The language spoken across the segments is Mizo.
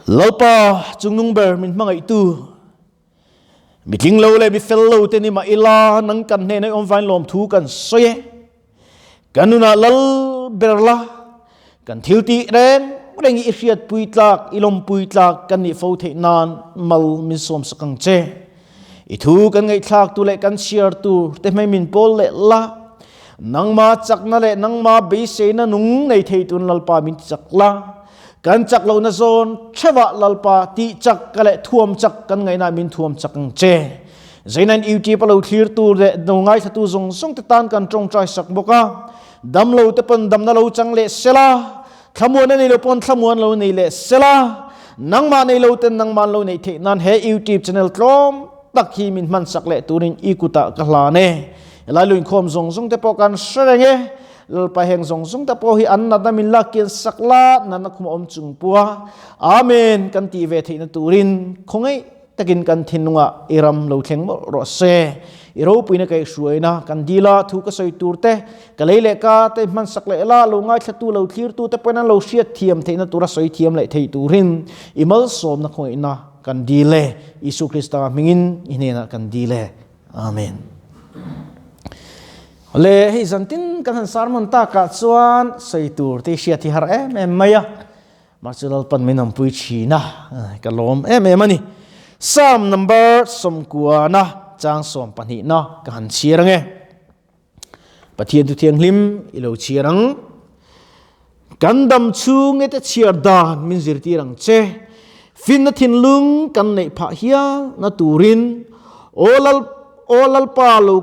Lalpa chungnung ber min hmangaihtu, mi tling lo leh mi fel lo te ni mah ila nang kan hnena i awm vain lawmthu kan sawi e. Kan nunah lal ber la, kan thil tih reng reng hi i hriatpui tlak, i lawmpui tlak kan nih fo theih nan mal min sawmsak ang che. I thu kan ngaihthlak tu leh kan chhiar tur te hmei min pawl leh la, nangma chakna leh nangma beiseina nung nei thei tun Lalpa min ti chak la. Kan chak lohna zawn theuhah Lalpa tih chak ka leh thuam chak kan ngaihna min thuam chak ang che. Zeinain YouTube a lo thlir tu leh no ngaithlatu zawng zawng te tan kan tawngtai sak bawk a. Dam lo te pawn damna lo chang leh sela, thlamuan a nei lo pawn thlamuan lo nei leh sela, nangmah nei lo ten nangmah an lo neih theih nan he YouTube channel tlawm tak hi min hman sak leh turin i kutah ka hlan e. Helai lu inkhawm zawng zawng te pawh kan hre reng e. Lalpa heng zawng zawng te pawh hi an natna min lak kian sak la, natna khum a awm chung pua. Amen kan tih ve theihna turin khawngaih takin kan thinlungah i ram lo thleng mawlh rawh se. I ropuina ka i hruaina kan dila thu ka sawi tur te, ka lei leh ka te hman sak leh la, lo ngaithlatu lo thlirtu te pawhin an lo hriat thiam theihna tura sawi thiam leh thei turin i malsawmna khawngaihna kan dil e. Isua Krista hmingin i hnenah kan dil e. Amen. Le hei zantin kan han sermon takah chuan sawi tur te hriat hi har em em mai a. Mahse Lalpan min awmpui thin a, ka lawm em em a ni. Psalm number sawmkuana chang sawmpahnihna ka han chhiar ange. Pathian thu thianghlim i lo chhiar ang. Kan dam chhunge te chhiar dan min zirtir ang che. Finna thinlung kan neih phah hial na turin Aw Lal Aw Lalpa lo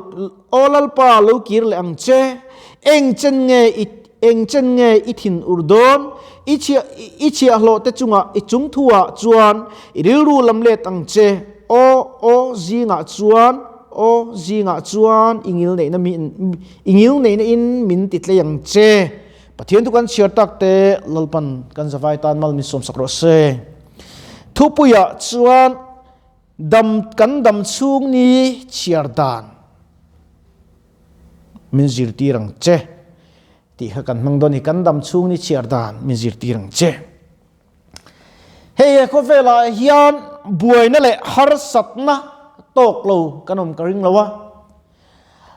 Aw Lalpa lo kir leh ang che. Eng chen nge i eng chen nge i thin ur dawn? I chhiah i chhiahhlawh te chungah i chungthuah chuan i rilru lam let ang che. Aw aw zingah chuan Aw, zingah chuan i ngil neihna min i ngil neihna in min ti tlei ang che. Pathian chu kan chhiar tak te Lalpan kan zavai tan mal min sawmsak rawh se. Thupuiah chuan dam kan dam chhung ni chhiar dan min zirtir ang che tih kha kan hmang dawn a ni. Kan dam chhung ni chhiar dan min zirtir ang che. Hei he khawvelah hian buaina leh harsatna tawk lo kan awm ka ring lo a,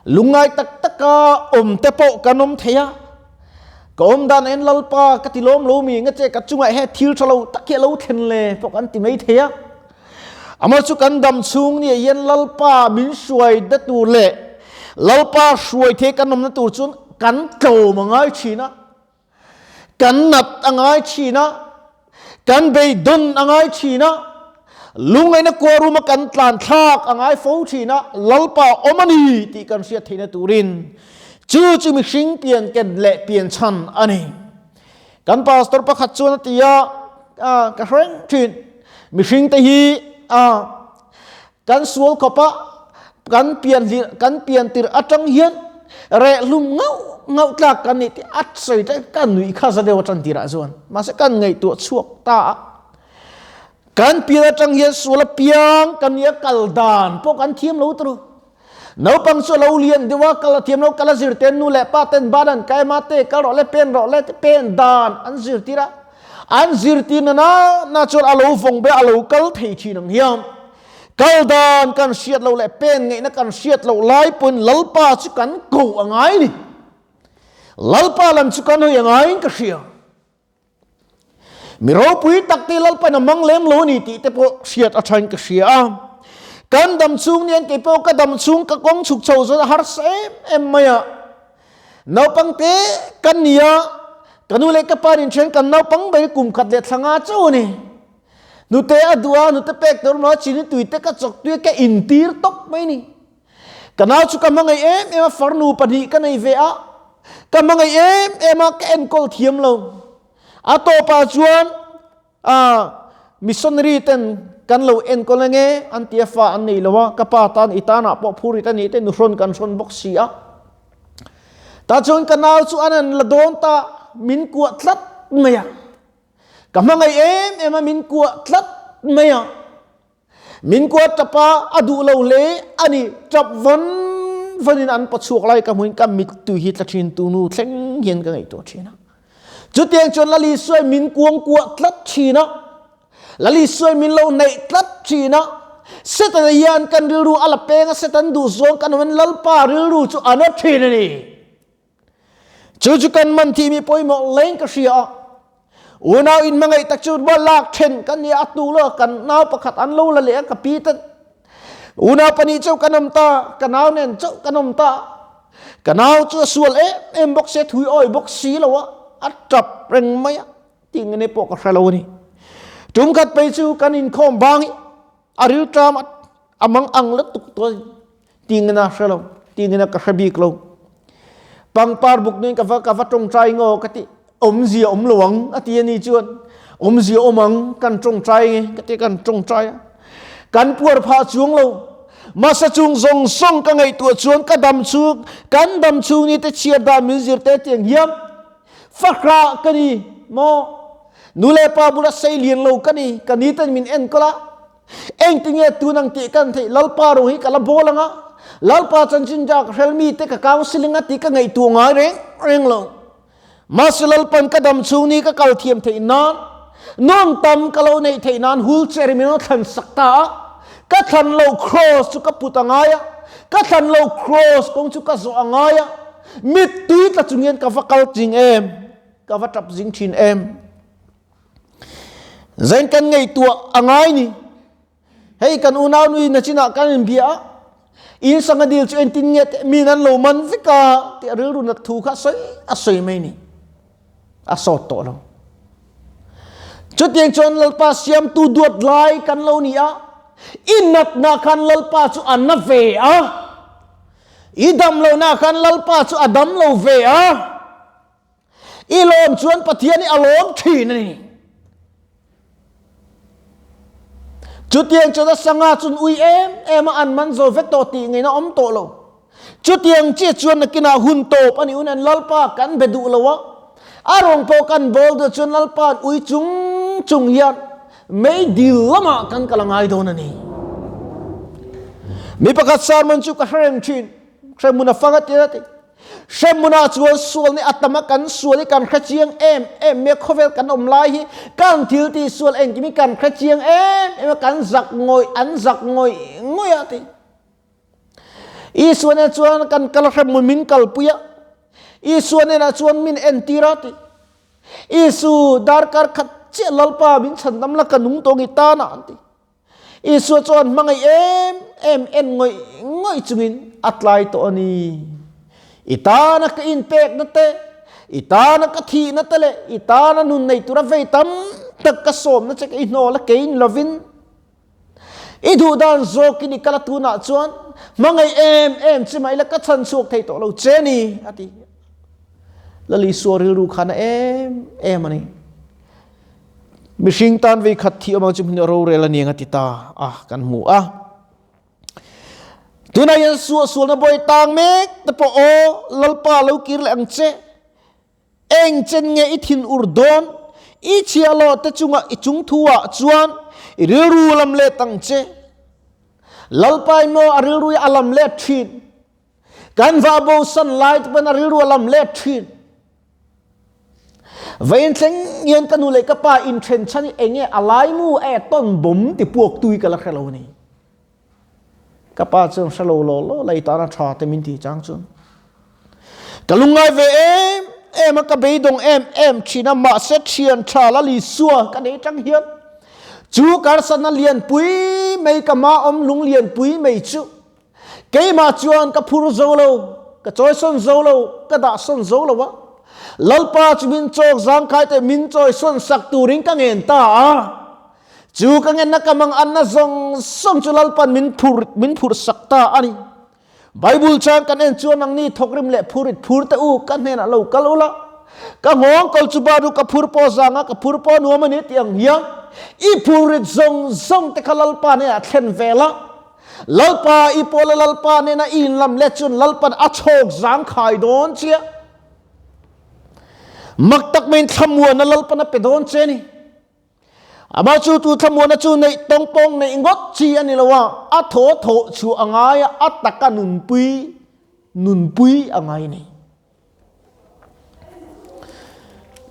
lungngai tak taka awm te pawh kan awm thei a, ka awm dan en Lalpa ka ti lawm lo mi nga che ka chungah he thil tha lo tak hi a lo thlen le pawh kan ti mai thei a. Amah chu kan dam chhung ni ah hian Lalpa min hruai na tur leh Lalpa hruai thei kan awmna tur chuan kan tlawm a ngai thin a. Kan nat a ngai thin a, kan beidawn a ngai thin a, lungngaihna kuaruma kan tlan thlak a ngai fo thin a, Lalpa awm a ni tih kan hriat theihna turin chu chu mihring pian ken leh pian chhan a ni. Kan pastor pakhat chuan a ti a, ka hreng thin, mihringte hi kan sual khawp a, kan pian hlir kan pian tirh atang hian reh hlum ngauh ngauh tlak kan nih tih a sawi te ka nuih kha za deuh atang tirah chuan mahse kan ngaihtuah chhuak ta a, kan pian atang hian sual a piang kan nih a kal dan pawh kan thiam lo turu naupang chu a lo lian deuh a kal a thiam lo kal a zir ten nu leh pa ten ban an kai ma te kal rawh le pen rawh le te pen dan an zirtir a an zirtir na na na chuan a lo vawng be a lo kal thei thin ang hian. Kal dan kan hriat loh leh pen ngeihna kan hriat loh lai pawhin Lalpa chu kan ko a ngai ni. Lalpa lam chu kan hawi a ngaiin ka hria. Mi ropui tak te Lalpain a mang lem lo a ni tih te pawh hriat a thain ka hria a. Kan dam chhung nian kei pawh ka dam chhung ka kawng chhuk chho zawn a harsa em em mai a. Naupang te kan ni a, ka nu leh ka pa nin then kan naupang ber kum khat leh thla nga chauh a ni. Hnute a duh a, hnute pek tur maw chini tui te ka chawk tui a ka intir tawp mai ni. Ka nau chu ka hmangaih em em a, farnu pahnih ka nei ve a, ka hmangaih em em a, ka enkawl thiam lo. A tawpah chuan ah missionary ten kan lo enkawl ange an ti a, fa an nei lo a, ka pa tan i tanah pawh phur it a nih te nuhrawn kan hrawn bawk si a. Tah chuan ka nau chu an han la dawn ta, min kuah tlat mai a. Ka hmangaih em em a min kuah tlat mai a. Min kuah tap a, a duh lo hle a ni. Tap vawn vawn in an pawchhuak lai ka hmuin ka mittui hi tla thin tu nu thleng hian ka ngaihtuah thin a. Chutiang chuan Lal Isua min kuang kuah tlat thin a. Lal Isuain min lo neih tlat thin a, Setana hian kan rilru a la peng a, Setan duh zawng kan awmin Lalpa rilru chu a na thin a ni. Chu chu kan man thih mi pawimawh leng ka hria a. Unau in hmangaih tak chu rual lak then kan ni a, a tu lo kan nau pakhat an lo la leh a, ka pi ten unau pahnih chauh kan awm ta, ka nau nen chauh kan awm ta. Ka nau chu a sual em em bawk si a, thui awi bawk si lo a, a tap reng mai a. Tih nge pawh ka hre lo a ni. Tum khat phei chu kan inkhawm bang hi a rilṭam a mang ang lutuk tawh a ni. Tih nge na hre lo, tih nge na ka hre bik lo. Pangpar buk nen ka va ka va tawngtai ngaw ka ti, awmzia awm lo ang a ti a ni chuan awmzia awm ang kan tawngtai nge ka ti kan tawngtai a. Kan puar phah chuang lo. Masa chung zawng zawng ka ngaihtuah chuan ka dam chhung, kan dam chhung ni te chhiar dan min zir te tiang hiam. Fahrah ka ni maw? Nu le pa bula sei lian lo ka ni, ka ni ten min enkawl a. Engtinge tun ang tih kan theih Lalpa ro hi ka la bawl ang a, Lalpa chanchin ja ka hrel mi te ka counselling a tih ka ngaihtuah ngai reng reng lo. Mahse Lalpan ka dam chhung ni ka kal thiam theih nan, nun tam ka lo neih theih nan wheelchair min lo thlan sak ta a, ka thlan lo cross chu ka put a ngai a, ka thlan lo cross kawng chu ka zawh a ngai a, Mittui tla chung hian ka va kal ching em, ka va tap zing thin em. Zain kan ngaihtuah a ngai ni. Hei kan unau nui na chinah kan inbia a, in sanga dil chu entin nge te min an lo man vek a tih a rilru nat thu kha sawi a sawi mai ni. A sawt tawh lo. Chutiang chuan Lalpa siamtu duat lai kan lo ni a, i natna khan Lalpa chu a na ve a. I dam lohna khan Lalpa chu a dam lo ve a, i lawm chuan Pathian hi a lawm thin a ni. Chutiang chuan a sanga chun ui em em a an man zo vek tawh tih ngaihna awm tawh lo. Chutiang chiah chuan nakinah hun tawp a nih hun an Lalpa kan be duh lo a, a rawng pawh kan bawl duh chuan Lalpa'n ui chung chung hian Meidil lamah kan kal a ngai dawn a ni. Mi pakhat sermon chu ka hre reng thin. Hremhmun a fang a ti a ti. Hremhmunah chuan sual nih a tam a, kan sual hi kan hre chiang em em mai a, khawvel kan awm lai hi kan thil tih sual engkim hi kan hre chiang em em a, kan zak ngawih an zak ngawih ngawih a ti. Isua nen chuan kan kal a, hremhmun min kalpui a, Isua nenah chuan min entir a ti. Isu darkar khat chiah Lalpa min chhandam la ka nung tawng i tan a an ti. Isua chuan hmangaih em em en ngawih ngawih chungin a tlai tawh a ni. I tana ka inpekna te, i tana ka thihna te leh i tana nun nei tura vei tam tak ka sawmna che ka i hnawl a kei ni lovin i duh dan zawkin i kal a tunah chuan hmangaih em em che mah ila ka chhan chhuak thei tawh lo che ni a ti. Lal Isua rilru khan a em em a ni. Mihring tan vei khat thi awm ang chu hmun rorel a ni ang a ti ta a kan hmu a. Tunah hian suah sualna bawi tang mek te pawh aw Lalpa lo kir leh ang che. Eng chen nge i thin ur dawn? I chhiahhlawh te chungah i chung thu ah chuan i rilru lam let ang che. Lalpa in maw a rilru hi a lam let thin. Kan va bo san lai te pawn a rilru a lam let thin. Vawiin thleng hian ka nu leh ka pa inthen chhan hi enge a laimu e tawn bawm ti puak tui ka la hre lo a ni. Ka pa chuan hre lo law law lei tana tha te min ti chang chuan. Ka lungngai ve em em a, ka beidawng em em thin a, mahse thian tha la Lisua ka nei tang hian chu karsatna lianpui mai ka ma awm lung lianpui mai chu Keimah chuan ka phur zo lo, ka chawisawn zo lo, ka dahsawn zo lo a. Lalpa chu min chawk zangkhai teh min chawisawn sak turin ka ngen ta a. Chu ka ngenna ka mang anna zawng zawng chu Lalpan min phur min phurh sak ta a ni. Bible chuan kan en chuan nangni thawkrim leh phurit phur teh u, ka hnenah lo kal ula. Ka nghawng kal chu ba du ka phur pawh zanga ka phur pawh nuam a ni tih ang hian i phurit zawng zawng te kha Lalpa hnenah thlen ve la. Lalpa i pawl a Lalpa nena i inlam let chuan Lalpan a chhawk zangkhai dawn che a. Mak tak maiin thlamuana Lalpan a pe dawn che a ni. Amah chu tu thlamuana chu neih tawngpawng neih ngawt chi a ni lo a, a thaw thawh chhuah a ngai a, a taka nunpui nunpui a ngai a ni.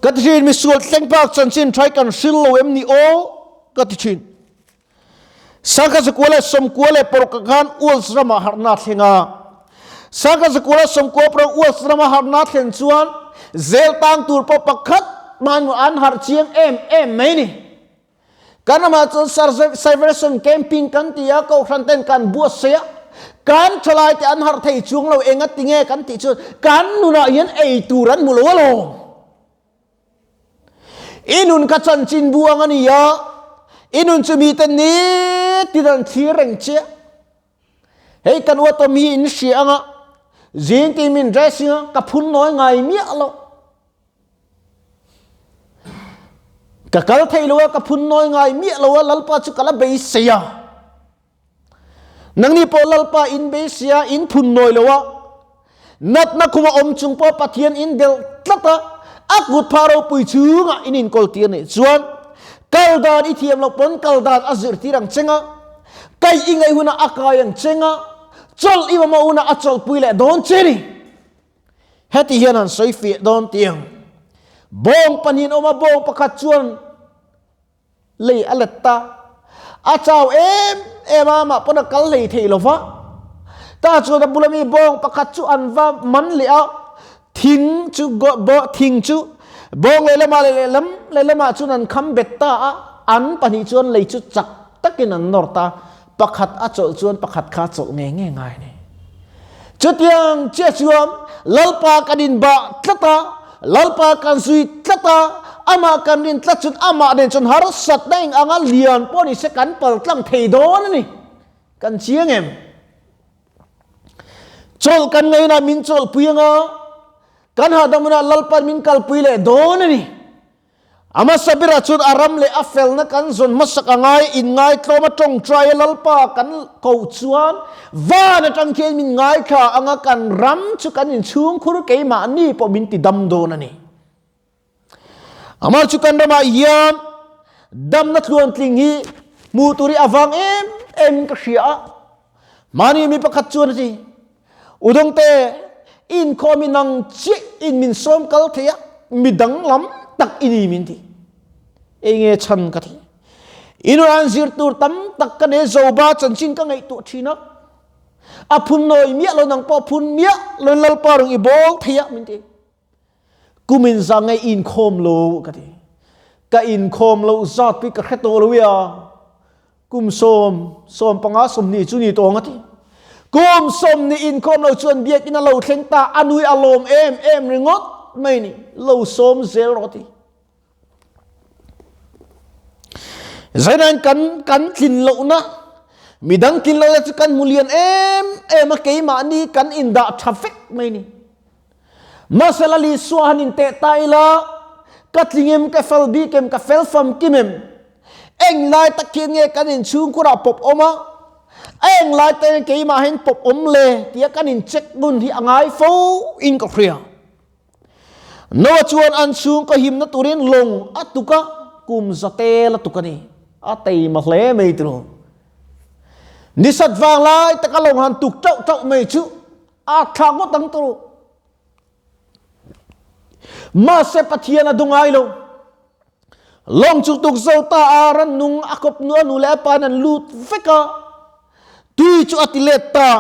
Ka thin misual thleng phak chanchin thai kan hril lo em ni aw? ka ti thin. 1996 khan Wales ramah harhna a thleng a. 1996 Wales rama harhna a thlen chuan zel tang tur pawh pakhat hmain an harh chiang em em mai ni. Kan ramah chuan Salvation Camping kan ti a, Kohhran ten kan buatsaih a, kan thalai te an harh thei chuang lo enga tinge kan tih chuan kan nunah hian ei tur an hmu lo alawm. I nun kha chanchin buang a ni a, i nun chu mite nitin an thlir reng che a. Hei kan uatawm hi in hria anga zing tin min dressing a, ka phun nawi ngai miah lo. Ka kal thei lo a, ka phun nawi ngai miah lo a, Lalpa chu ka la beisei a. Nangni pawh Lalpa in beisei a, in phun nawi lo a. Natna khuma awm chung pawh Pathian in delh tlat a, a kut phah ropui chungah in inkawl tir nih chuan kal dan i thiam loh pawn kal dan a zirtir ang cheng a, kai i ngaih hunah a kai ang cheng a, chawlh i mamawh hunah a chawlhpui leh dawn che ni. Heti hian an sawi fiah dawn tiang. Bawng pahnihin awm a, bawng pakhat chuan lei a let ta. A chau em em a, amah pawn a kal hlei thei lo va. Tah chuan a bula mi bawng pakhat chu an va man leh a, thing chu thing chu bawng lehlamah leh lehlam lehlamah chuan an kham bet ta a, an pahnih chuan lei chu chak takin an nawr ta. Pakhat a chawlh chuan pakhat kha a chawlh ngei ngei ngai a ni. Chutiang chiah chuan Lalpa kan inbah tlat a, Lalpa kan zui tlat a, amah kan rin tlat chuan amah nen chuan harsatna eng anga lian pawh ni se kan pal tlang thei dawn a ni. Kan chiang em? Chawlh kan ngainah min chawlhpui anga, kan hahdam hunah Lalpa'n min kalpui leh dawn a ni. A hmasa berah chuan a ram leh a felna kan zawn hmasak a ngai, inngaithlawm a tawngtai a Lalpa kan koh chuan van atang khian min ngaithla anga kan ram chu kan inchhungkhur keimahni pawh min ti dam dawn a ni. Amah chu kan ramah hian damna tluantling hi hmuh tur hi a vang em em in ka hria a. Mahni mi pakhat chuan a ti, Udawngte, i inkhawm hi nang chiah in min sawm kal thei a, mi danglam tak i ni min ti. Ei nge chhan ka ti. I nun an zir tur tam tak ka nei Joba chanchin ka ngaihtuah thin a. A phun nawi miah lo nang pawh phun miah lo in Lalpa rung i bawl thei a min ti. Kumin za nge i inkhawm lo ka ti. Ka inkhawm loh zat pui ka hre tawh lo ia. Kum sawm, 15, 20 chu ni tawh ang a ti. Kum 20 inkhawm lo chuan biakinn a lo thleng ta, a nui a lawm em em ringawt mai ni. Lo sawm zel rawh a ti. Zainain kan kan tlin lohna, midang tlin lohna chu kan hmu lian em em a, keimahni kan indah tha vek mai ni. Mahse Lal Isua han inteh ta ila, ka tling em, ka fel bik em, ka fel famkim em? Eng lai tak hian nge kan inchhungkhurah pawp awm a, a eng lai tak hian keimah hian pawp awm le tia kan incheck ngun hi a ngai fo in ka hria. Noah chuan an chhungkaw himna turin lawng a tuk a, kum za tel a tuk a ni. A teima hle mai tiraw. Nisat vang lai taka lawng han tuk tauh tauh mai chu A thla ngawt ang tawh. Mahse Pathian a du ngai lo. Lawng chu tuk zo ta a rannung a kawp nu a nu leh a pa in an lut vek a. Tui chu a ti let ta.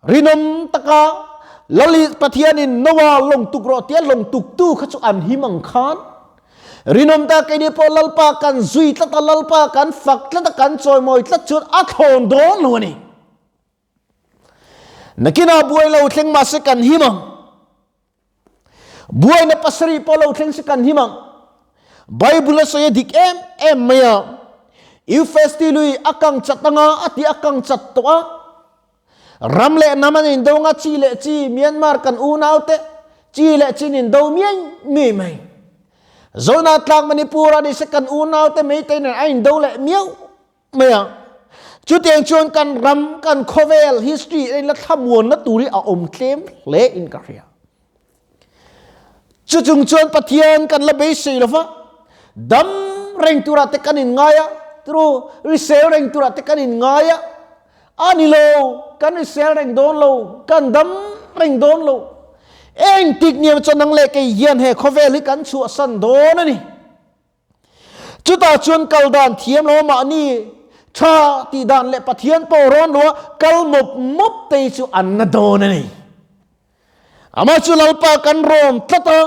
Rinawm taka Lali Pathian in Noah lawng tuk rawh tia lawng tuk tu kha chu an him ang khan. Rinawm ta keini pawh Lalpa kan zui tlat a Lalpa kan fak tlat a kan chawimawi tlat chuan a thlawn dawn lo a ni. Nakinah buai lo thleng mah se kan him ang. Buaina pasarih pawh lo thleng se kan him ang. Bible a sawi a dik em em mai a. Eufesti lui a kang chat anga a ti a kang chat tawh a. Ram leh hnam an indo anga chi leh chi Myanmar kan unau te chi leh chin indo miai miai mai. Zona tlang Manipur a ni se kan unau te meitei nen a indo leh miau mai a. Chutiang chuan kan ram, kan khawvel history a inla thlamuanna tur hi a awm tlem hle in ka hria. Chuchung chuan Pathian kan la beisei lo va, dam reng turah te kan inngai a, turu risel reng turah te kan inngai a, a ni lo, kan risel reng dawn lo, kan dam reng dawn lo. Engtik niam chuan nang leh kei hian he khawvel hi kan chhuahsan dawn a ni. Chutah chuan kal dan thiam lo mahni tha tih dan leh Pathian pawh rawn lo a kal mawp mawp te chu an na dawn a ni. Amah chu Lalpa kan rawn tlat a,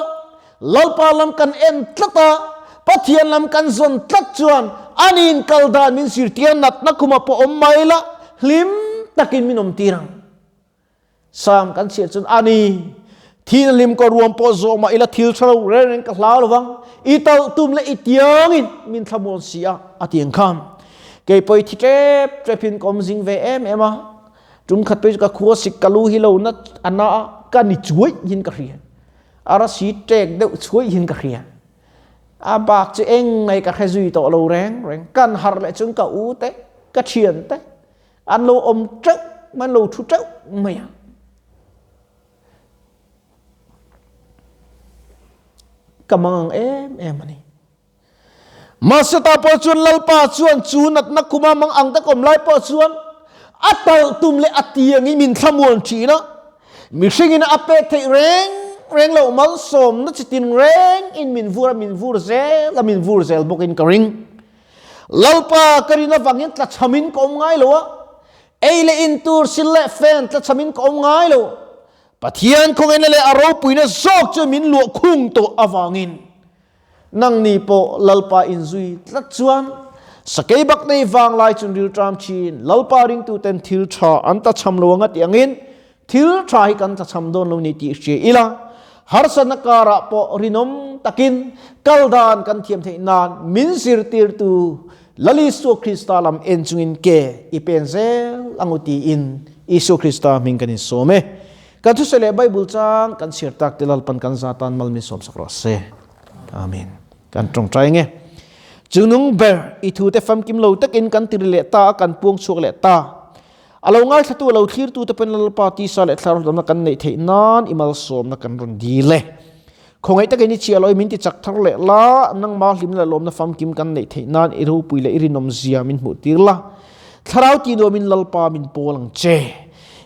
Lalpa lam kan en tlat a, Pathian lam kan zawn tlat chuan aniin kal dan min zirtir natna khumah pawh awm mai la, hlim takin min awm tir ang. Sam kan chhiat chuan a ni, thil hlim ka ruam pawh zawh mah ila thil tha lo reng reng ka hlau lo vang, i talh tum leh i tiangin min thlamuan si a, a ti ang khan. Kei pawh i thi tep tepin ka awm zing ve em em a, tum khat pawh chu ka khua sik ka lu hi lo na a na a, ka ni chuai hin ka hria, a rasi tek deuh chuai hin ka hria. A bak chu eng mai ka hre zui tawh lo reng reng, kan harh leh chuan ka u te, ka thian te, An lo awm teuh mai, an lo thu teuh mai a. Ka mang ang em em a ni. Mahse ta pawh chuan Lalpa chuan chu natna khuma mang ang tak awm lai pawh chuan a talh tum leh a tiangin min thlamuan thin a. Mihringin a pek theih reng reng loh malsawmna chitin reng in min vur a, min vur zel a, min vur zel bawkin ka ring. Lalpa ka rin avangin tlachhamin ka awm ngai lo a, ei leh in tur sil leh fen tlachhamin ka awm ngai lo. Pathian khawngaihna leh a ropuina zawk chu min luah khung tawh avangin nangni pawh Lalpa inzui tlat chuan sakei bak nei vanglai chun rilṭam thin Lalpa ringtuten thil ṭha an tlachham lo anga tih angin Thil tha hi kan tlachham dawn lo ni tih hria ila, harsatna karah pawh rinawm takin kal dan kan thiam theih nan min zirtirtu Lal Isua Krista lam en chungin ke i pen zel ang u tiin Isua Krista hming kan insawm e. Kan thusawi leh Bible chang kan chhiar tak te Lalpan kan za tan mal min sawmsak rawh se. Amen. Kan tawngtai nge. Chungnung ber i thute famkim lo takin kan tiri leh ta a, kan puang chhuak leh ta. A lo ngaithlatu, a lo thlirtu te pawhin Lalpa tisa leh thlarau hlawmna kan neih theih nan i malsawmna kan rawn dil e. Khawngaih takin i chiah lo i min ti chak thar leh la, nangma hlimna leh lawmna famkim kan neih theih nan i ropui leh i rinawm zia min hmuh tir la. Thlarau tih nuamin Lalpa min pawl ang che.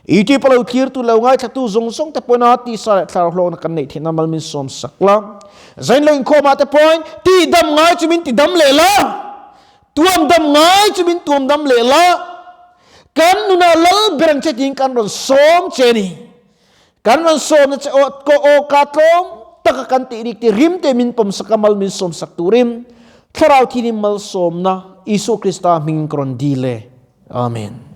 I tip a lo thlirtu leh lo ngaithlatu zawng zawng te pawhin a tisa leh thlarau hlawkna kan neih theih nan mal min sawm sak la. Zain lo inkhawmah te pawhin tihdam ngai chu min tidam leh la. Tuamdam ngai chu min tuamdam leh la, kan nunah lal ber ang che tiin kan rawn sawm che ni. Kan rawn sawmna che aw ko aw ka tlawm taka kan tih rik ti rim te min pawmsak a mal min sawmsak turin Thlarau Thianghlim malsawmna Isua Krista hmingin ka rawn dil e. Amen.